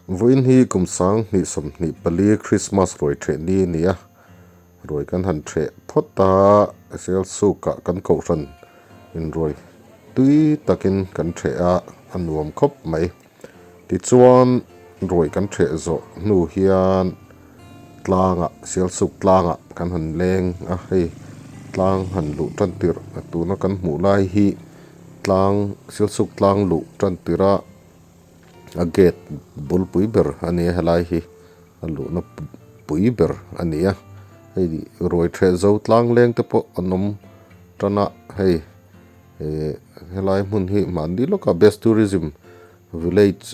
Vawiin hi kum 2024 Krismas ruai ṭheh ni a ni a, ruai kan han ṭheh phawt a, Sialsukah kan kohhran inruai tui takin kan ṭheh a, a nuam khawp mai. Tichuan ruai kan ṭheh zawh hnu hian tlangah Sialsuk tlangah kan han leng a, hei tlang han luh tan tirh tuna kan hmuh lai hi tlang Sialsuk tlang luh tan tirh a. A gate bul pui ber a ni a helai hi a luhna pui ber a ni a hei ruai ṭheh zo tlang leng te pawh an awm tan a hei ihh helai hmun hi mahni lawka best tourism village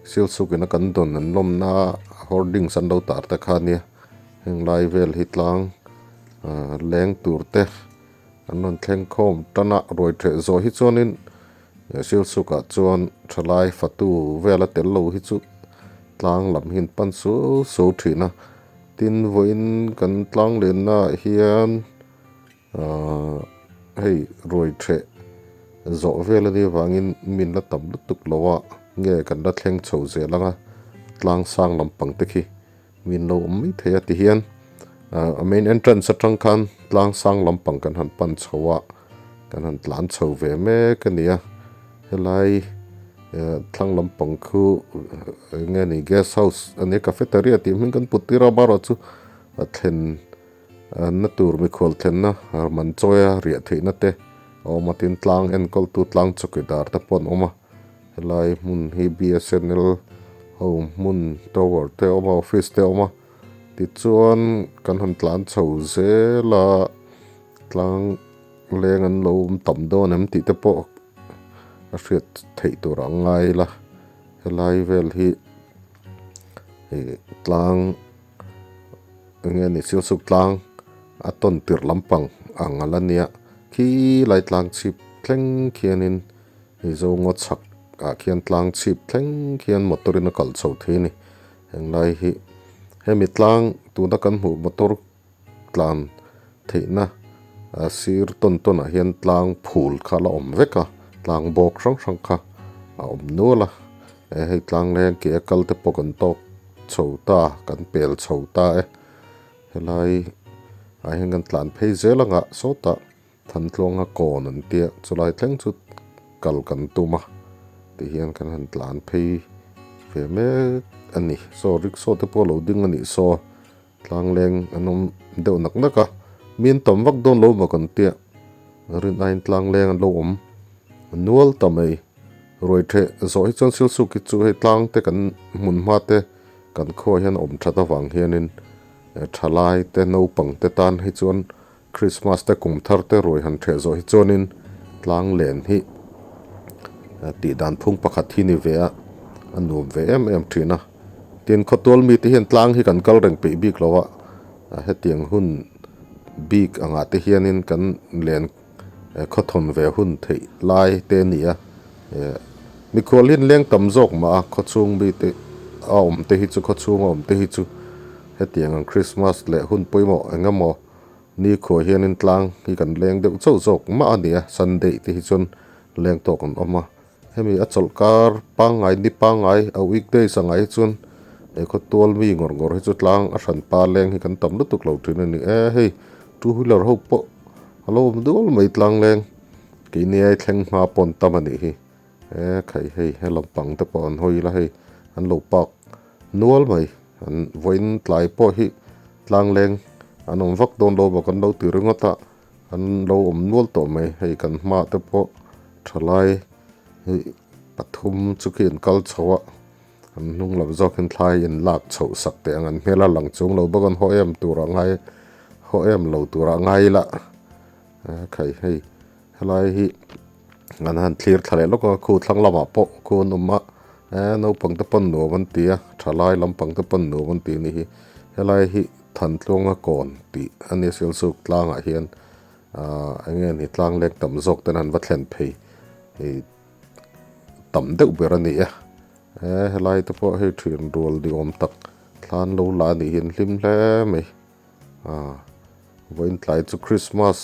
Silchuk ina kan dawn an lawmna hoardings an lo tar te kha a nia heng lai vel hi tlang ahh leng tur te an rawn thleng khawm tan a ruai ṭheh zawh hi chuanin. Silsukah chuan thalai fatu vela tel lo hi chu tlang lam hi an pan suau suau thin a, tin vawiin kan tlang lenna ah hian ahh hei ruai theh zawh vel a nih avangin min la tam lutuk lo a nge kan la thleng chho zel ang a, tlang sang lampang te khi min lo awm mai thei a ti hian ahh a main entrance atang khan tlang sang lampang kan han pan chho a kan han tlan chho ve mek a ni a helai eh thlang lampang khu eng nge ni guest house a nia cafeteria tih hming kan put tir a amaherawhchu a thlen na tur mikhual thlenna man chawi a riah theihna te a awm a tin tlang enkawltu tlang chawkidar te pawh an awm a. Helai hmun hi BSNL ho hmun tower te a awm a office te a awm a tichuan kan han tlan chho zel a tlang leng an lo awm tam dawn em tih te pawh a hriat theih tur a ngai la helai vel hi ih tlang eng nge ni Silsuk tlang a tawn tirh lampang ang a la nia khilai tlang chhip thleng khianin. Hei zo ngaw chhak ah khian tlang chhip thleng khian motor in a kal chho thei a ni. Henglai hi hemi tlang tuna kan hmuh motor tlan theihna ah sir tawn tawn ah hian tlang phul kha la awm vek a, tlang bawk hrang hrang kha a awm nual a. Hei tlang leng ke a kal te pawh kan tawk chho ta kan pel chho ta e. Helai ah hian kan tlan phei zel ang ah sawtah. Thantluanga kawn an tia chulai thleng chu kal kan tum a tihian kan han tlan phei ve mek a ni. Saw rickshaw te pawh a lo ding a nih saw tlangleng an awm deuh nak nak a mi an tam vak dawn lo maw kan tia rin aiin tlangleng an lo awm nual ta mai. Ruai theh zawh hi chuan Silsuk hi chu hei tlang te kan hmun hma te kan khuaah hian a awm that avang hianin thalai te naupang te tan hi chuan Christmas te kum thar te ruai han ṭheh zawh hi chuanin tlang len hi tih dan phung pakhat hi ni ve a, a nuam ve em em ṭhin a. Tin, khawtual mite hian tlang hi kan kal reng peih bik lo a, hetiang hun bik angah te hianin kan len khawthawn ve hun theih lai te a ni a. Mikhual hian leng tam zawk mah a, khawchhung mite a awm te hi chu khawchhung a awm te hi chu hetiang ang Christmas leh hun pawimawh eng emaw Nikhua hianin tlang hi kan leng deuh chauh zawk mah a ni a, Sunday te hi chuan leng tawk an awm a. Hemi a chawlh kar pangngai ni pangngai a weekdays ang ah hi chuan he khaw tual mi ngawr ngawr hi chu tlang a hran pa leng hi kan tam lutuk lo thin a ni. E hei two wheeler ho pawh a lo awm dual mai tlang leng keini ai thleng hma pawn tam a nih hi. E khai hei he lampang te pawh an hawi ila hei an lo park Nual mai, an vawiin tlai pawh hi tlangleng an awm vak dawn lo bawk an lo ti ringawt a, an lo awm nual tawh mai. Hei kan hma te pawh thalai hi pathum chu khi an kal chho a, an hnung lam zawkin thlai in lak chhoh sak teh ang an hmel a lang chung lo bawk an haw em tur a ngai haw em lo tur a ngai la khai hei helai hi an han thlir thla leh lawk a khu thlang lamah pawh khu an awm a eh naupang te pawn nuam an ti a thalai lampang te pawn nuam an ti a nih hi helai hi Thantluanga kawn tih a nia Sialsuk tlangah hian ah eng nge ni tlang leng tam zawk ten an va thlen phei ih tam deuh ber a ni e eh helai te pawh hei thian rual ni awm tak thlan lo la a nih hi an hlim hle mai. Ah, vawiin tlai chu Christmas,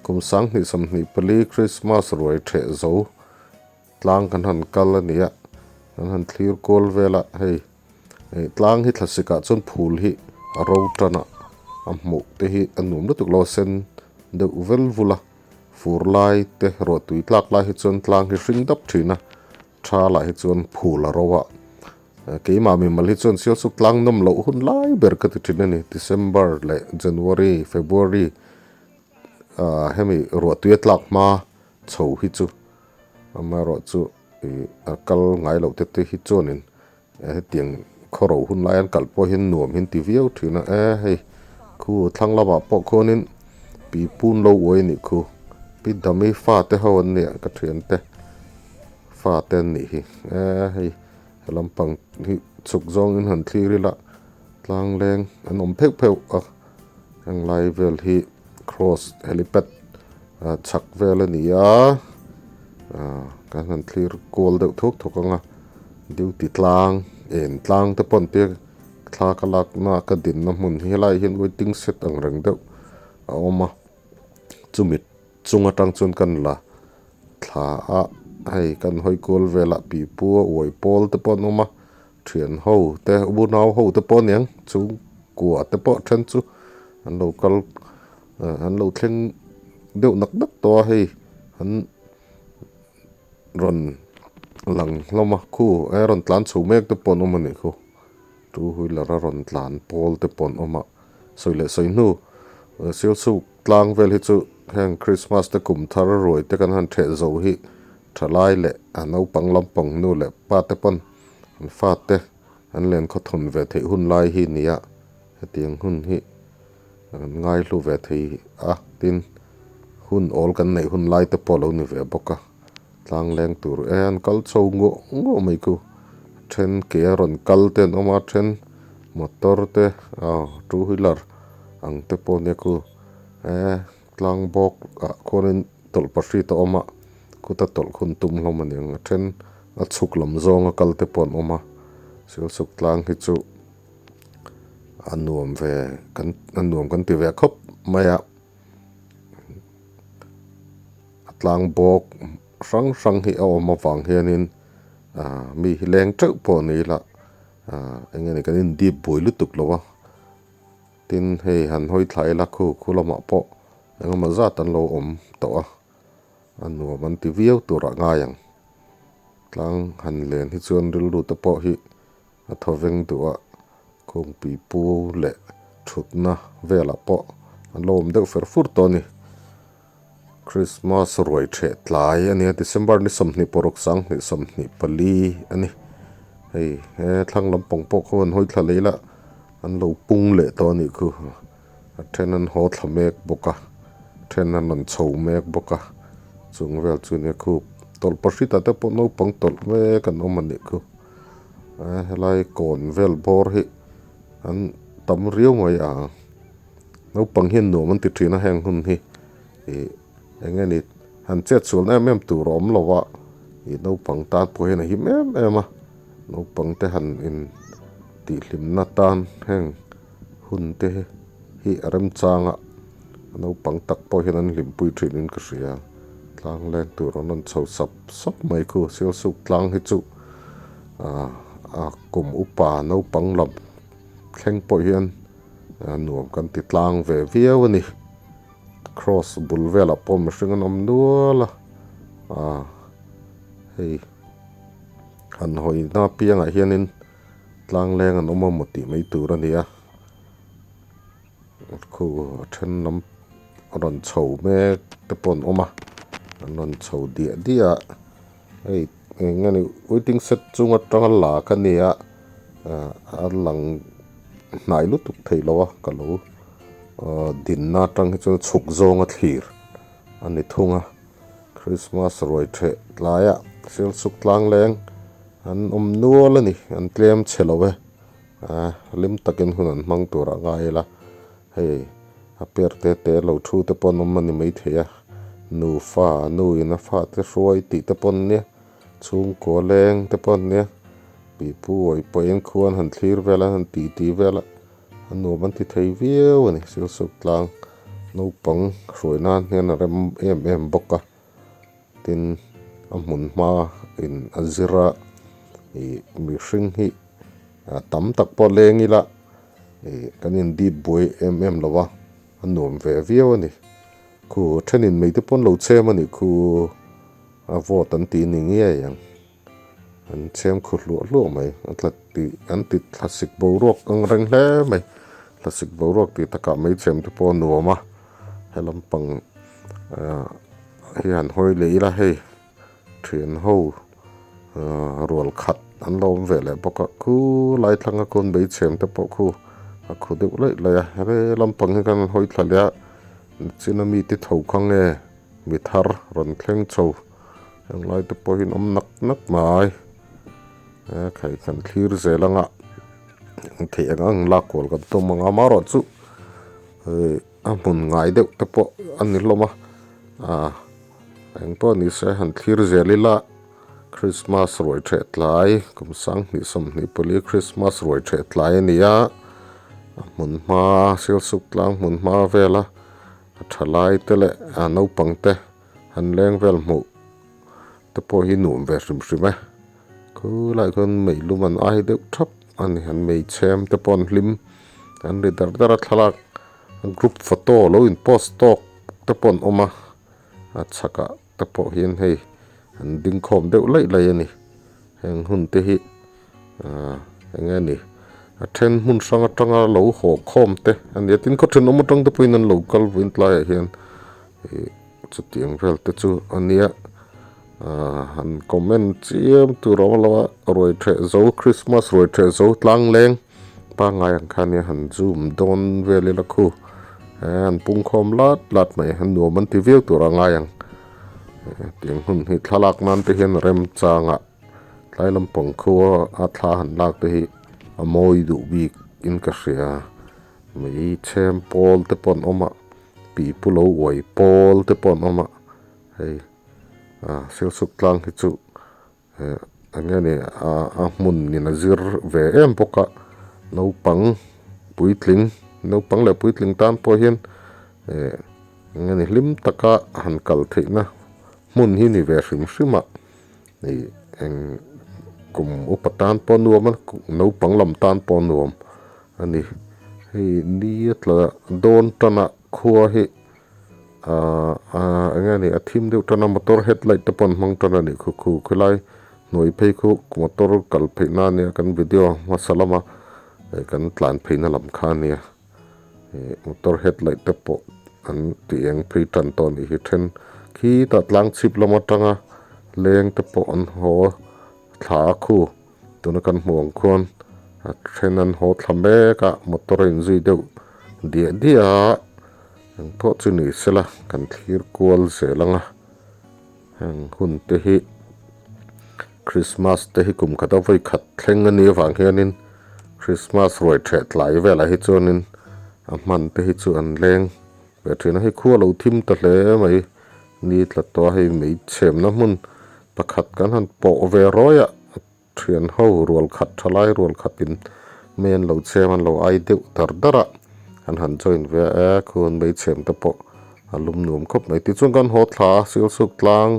kum 2024 Christmas ruai ṭheh zo tlang kan han kal a ni a, kan han thlir kual vel a, hei. Hei tlang hi thlasik ah chuan phul hi a ro tan a a hmuh te hi a nuam lutuk lo a sen deuh vel vul a fur lai te ruahtui tlak lai hi chuan tlang hi hring dap thin a tha lah hi chuan phul a ro a keimah mimal hi chuan sialsuk tlang nawm loh hun lai ber ka ti thin a ni December leh January February ah hemi ruahtui a tlak hma chho hi chu amaherawhchu ih a kal ngai loh te te hi chuanin. Hetiang khawro hun lai an kal pawh hian nuam hi an ti viau thin a, e hei khu thlang lamah pawh khuanin pi pun lo uai a nih khu pi dami fate ho an nia ka thiante fate an nih hi e hei he lampang hi chhuk zawngin han thlir ila tlang leng an awm pheuh pheuh a heng lai vel hi cross helipad chhak vel a ni a kan han thlir kual deuh thuk thuk ang a. Duty tlang en tlang te pawh an tia thla ka lakna ka dinna hmun hi helaiah hian waiting shed ang reng deuh a awm a chumi chung atang chuan kan la thla a hei kan hawi kual velah pipu a uai pawl te pawh an awm a thian ho te unau ho te pawh aniang chhungkua te pawh then chu an lo kal an lo thleng deuh nak nak tawh a hei an. Rawn lang hlawm a khu e rawn tlan chho mek te pawh an awm a nih khu two wheeler a rawn tlan pawl te pawh an awm a sawi leh sawi hnu sialchhuk tlang vel hi chu heng christmas te kum thar ruai te kan han theh zo hi thalai leh a naupang lampang nu leh pa te pawn an fate an len khawthawn ve theih hun lai hi a ni a hetiang hun hi. Kan ngaihlu ve thei a, tin hun awl kan neih hun lai te pawh a lo ni ve bawk a, tlang leng tur e an kal chho nguah nguah mai khu, then ke a rawn kal te an awm a, then motor te aw two wheeler ang te pawh nia khu e tlang bawk ah khuanin tawlhpahrit a awm a, khuta tawlh hun tum hlawm a niang a, then a chhuk lam zawnga kal te pawh an awm a, Sialsuk tlang hi chu. A nuam ve kan a nuam kan ti ve khawp mai a a tlang bawk hrang hrang hi a awm avang hianin ah mi hi leng teuh pawh ni ila ah eng nge ni kan indip buai lutuk lo a tin hei han hawi thla ila khu khu lamah pawh engemaw zat an lo awm tawh a a nuam an ti viau turah ngai ang tlang han len hi chuan rilru te pawh hi. A thawveng duh a, kungpui pu leh thutna velah pawh an lo awm deuh fer fur tawh a ni. Christmas ruai theh tlai a ni a, December ni 26 2024 a ni. Hei he thlang lampang pawh khaw an hawi thla leh ila an lo pung leh tawh a nih khu. A then an haw thla mek bawk a, then an rawn chho mek bawk a, chung vel chu nia khu tawlhpahritah te pawh naupang tawlh mek an awm a nih khu. Helai kawn vel bawr hi an tam riau mai a, naupang hian nuam an ti thin a heng hun hi ih eng nge ni han chet sual em em tur a awm lo a, ih naupang tan pawh hian a him em em a, naupang te han in tihhlimna tan heng hun te hi a remchang a, naupang tak pawh hian an hlimpui thin in ka hria, tlang leng tur an rawn chho sap sap mai khu Sialsuk tlang hi chu ah a kum upa naupang lam thleng pawh hian nuam kan ti tlang ve viau a ni cross bul velah pawh mihring an awm nual a ah hei han hawi na piangah hianin. Tlang leng an awm a maw tih mai tur a ni a, khu a then lam a rawn chho mek te pawh an awm a, an rawn chho diah diah a, hei eng nge ni waiting shed chung atanga la ka ni a, a lang hnai lutuk thei lo a ka lo dinna atang hi chuan chhuk zawnga thlir a ni thung a. Christmas ruai theh tlaiah Sialsuk tlang leng an awm nual a ni, an tlem chhe lo e, hlim takin hun an hmang turah ngai ila, hei a per te te lo thu te pawh an awm a ni maithei a, nufa nu in a fate hruai tih te pawh an nia, chhungkua leng te pawh an nia, pipu awih pawhin khua an han thlir vel a, an han titi vel a. A nuam an ti thei viau a ni Silsuk tlang naupang hruai nan hian a rem em em bawk a tin a hmun hma in a zir a ih mihring hi Tam tak pawh leng ila ih kan in dip buai em em lo a, a nuam ve viau a ni. Khu thenin mei te pawn lo chhem a nih khu a vawt an ti ni ngei ang. An chhem khu hluah hluah mai a tla tih an ti thlasik boruak ang reng hle mai. Thlasik boruak tih takah mei chhem te pawh a nuam a, he lampang ah hi han hawi leh ila hei. Thian ho rual khat an lo awm ve leh bawk a, khu lai thlanga khawn beichhem te pawh khu a khu deuh laih laih a, he lampang hi khan an hawi thla leh a, nichina mite tho kha nge mi thar rawn thleng chho heng lai te pawh hi an awm nak nak mai, he khai kan thlir zel anga theih ang ang lak kual kan tum ang a, amaherawhchu hei a hmun ngai deuh te pawh a ni hlawm a ah eng pawh ni se han thlir zel ila Christmas ruai theh tlai kum 2024 Christmas ruai theh tlai a ni a a hmun hma Sialsuk tlang hmun hma vela a tha lai te leh a naupang te han leng vel hmuh te pawh hi nuam ve hrim hrim e khulai khawn meilum an ai deuh thap a ni an mei chhem te pawh an hlim an ri dar dar a thlalak group photo lo in post tawk te pawh an awm a a chhakah te pawh hian hei an ding khawm deuh laih laih a ni heng hun te hi ahh eng nge ni a then hmun hrang atanga lo haw khawm te a ni a tin khaw thenawm atang te pawhin an lo kal vawiin tlaiah hian ih chutiang vel te chu a nia ahh han comment chiam tur a awm lo a ruai theh zo christmas ruai theh zo tlang leng pangngai ang kha nia han zoom dawn vel ila khu eh an pung khawm lat lat mai a nuam an ti viau tur a ngai ang tiang hun hi thlalak nan te hian remchang ah tlai lampang khua a thla han lak te hi a mawi duh bik in ka hria mai chhem pawl te pawh an awm a pipu lo uai pawl te pawh an awm a hei ah sialsuk tlang hi chu Eh eng nge ni a hmun in a zir ve em bawk a naupang puitling naupang leh puitling tan pawh hian eh eng nge ni hlim taka han kal theihna hmun hi ni ve hrim hrim a ih eng kum upa tan pawh nuam a naupang lam tan pawh nuam a ni hei ni a tla dawn tan a khua hi. Ahh ahh eng nge ni a thim deuh tan a motor headlight te pawh an hmang tan a nih khu khu khilai hnuai phei khu motor kal phei na ania kan video hmasa lama eh kan tlan phei na lam kha ania ih motor headlight te pawh an ti eng phei tan tawh a nih hi then khitah tlang chhip lam atanga leng te pawh an haw thla a khu tuna kan hmuh ang khuan a then an haw thla mek a motor a inzui deuh diah diah a. Eng pawh chu ni sela kan thlir kual zel ang a, heng hun te hi Christmas te hi kum khat a vawi khat thleng a nih avang hianin Christmas ruai theh tlai velah hi chuanin a hman te hi chu an leng ve thin a, hei khua lo thim ta hle mai ni tla tawh a, hei mei chhemna hmun pakhat kan han pawh ve rawi a. Thian ho rual khat tha lai rual khatin mei an lo chhem an lo ai deuh dar dar a, an han join ve a e khu an mei chhem te pawh a lum nuam khawp mai. Tichuan kan haw thla a Sialsuk tlang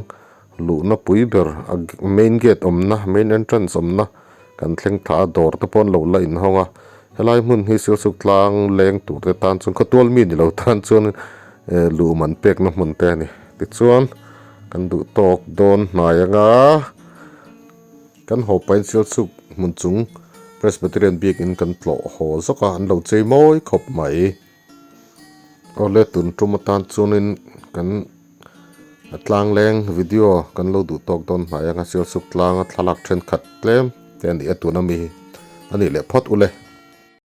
luhna pui ber a main gate awmna main entrance awmna kan thleng thla a dawr te pawh an lo la inhawng a, helai hmun hi Sialsuk tlang leng tur te tan chuan khawtual mi ni lo tan chuan luh man pekna hmun te a ni. Tichuan kan duh tawk dawn hnai anga. Kan haw pain Sialsuk hmun chung Presbyterian biakin kan tlawh haw zawk a, an lo chei mawi khawp mai. Awle tun tum atan chuanin kan tlangleng video kan lo duh tawk dawn hnai anga Sialsuk tlanga thlalak thenkhat tlem te a ni a tuna mi hi a nih leh phawt ule.